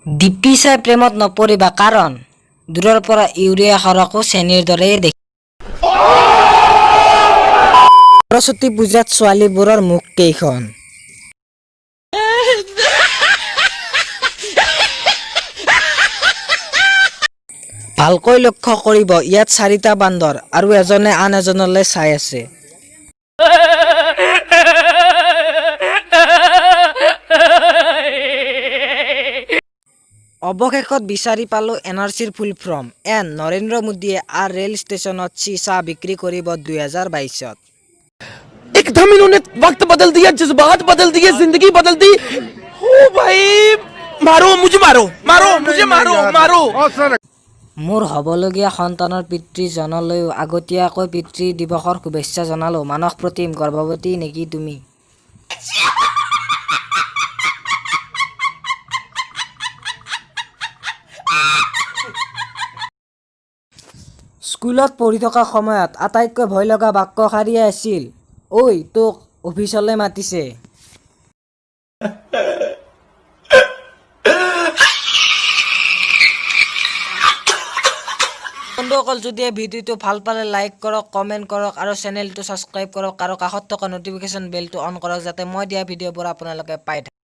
ডিপি চাই প্ৰেমত নপৰিবা, কাৰণ দূৰৰ পৰা ইউৰিয়া সাৰকো চেনিৰ দৰেই দেখি। সৰস্বতী পূজাত ছোৱালীবোৰৰ মুখকেইখন। ভালকৈ লক্ষ্য কৰিব, ইয়াত চাৰিটা বান্দৰ আৰু এজনে আন এজনলৈ চাই আছে। অৱশেষত বিচাৰি পালো এনআৰচিৰ ফুল ফৰ্ম। এন নৰেন্দ্ৰ মোদীয়ে আৰ ৰেল ষ্টেচনত চি চাহ বিক্ৰী কৰিব 2022ত। एकदम इन्होंने वक्त बदल दिया, जज्बात बदल दिए, जिंदगी बदल दी। ओ भाई, मारो मुझे, मारो मारो मुझे, मारो मारो। মোৰ হ'বলগীয়া সন্তানৰ পিতৃজনলৈও আগতীয়াকৈ পিতৃ দিৱসৰ শুভেচ্ছা জনালোঁ। মানস প্ৰতিম গৰ্ভৱতী নেকি তুমি? স্কুলত পঢ়ি থকা সময়ত আটাইতকৈ ভয় লগা বাক্যশাৰীয়ে আছিল, ঐ তোক অফিচলৈ মাতিছে। বন্ধুসকল, যদি এই ভিডিঅ'টো ভাল পালে লাইক কৰক, কমেণ্ট কৰক আৰু চেনেলটো ছাবস্ক্ৰাইব কৰক আৰু কাষত থকা ন'টিফিকেশ্যন বেলটো অন কৰক, যাতে মই দিয়া ভিডিঅ'বোৰ আপোনালোকে পাই থাকে।